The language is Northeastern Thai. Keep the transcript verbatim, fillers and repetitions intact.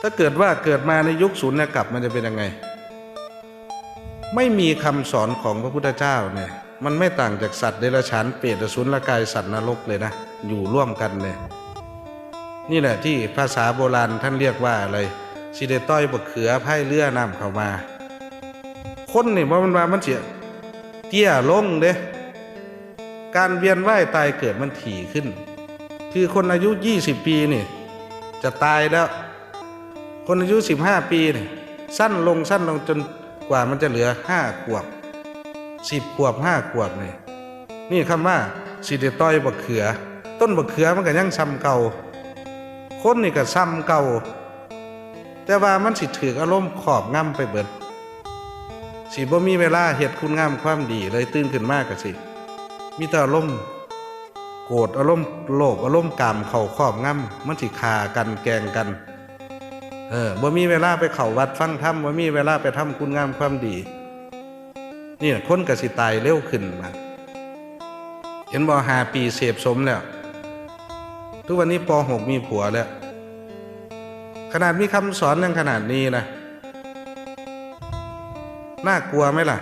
ถ้าเกิดว่าเกิดมาในยุคสุญญากาศมันจะเป็นยังไง ไม่มีคำสอนของพระพุทธเจ้าเนี่ย มันไม่ต่างจากสัตว์เดรัจฉาน เปรตอสุรกาย สัตว์นรกเลยนะ อยู่ร่วมกันเลย นี่แหละที่ภาษาโบราณท่านเรียกว่าอะไร สิได้ต่อยบักเขือพายเรือน้ำเข้ามา คนนี่บ่แม่นว่ามันสิเตี้ยลงเด้ การเวียนว่ายตายเกิดมันถี่ขึ้น คือคนอายุยี่สิบปีนี่ จะตายแล้ว คนอายุสิบห้าปีนี่ สั้นลงสั้นลงจนกว่ามันจะเหลือห้าขวบ สิบขวบ ห้าขวบนี่ นี่คำว่าสิได้ต่อยบักเขือ ต้นบักเขือมันก็ยังส่ำเก่า คนนี่ก็ส่ำเก่า แต่ว่ามันสิถืกอารมณ์ครอบงำไปเบิด สิบ่มีเวลาเฮ็ดคุณงามความดีเลย ตื่นขึ้นมาก็สิ มีแต่อารมณ์โกรธ อารมณ์โลภ อารมณ์กามเข้าครอบงำ มันสิฆ่ากันแกล้งกัน เออ บ่มีเวลาไปเข้าวัดฟังธรรม บ่มีเวลาไปทำคุณงามความดี นี่คนก็สิตายเร็วขึ้นมา เห็นบ่ ห้าปีเสพสมแล้ว ทุกวันนี้ ป.หก มีผัวแล้ว ขนาดมีคำสอนยังขนาดนี้นะ น่ากลัวไหมล่ะ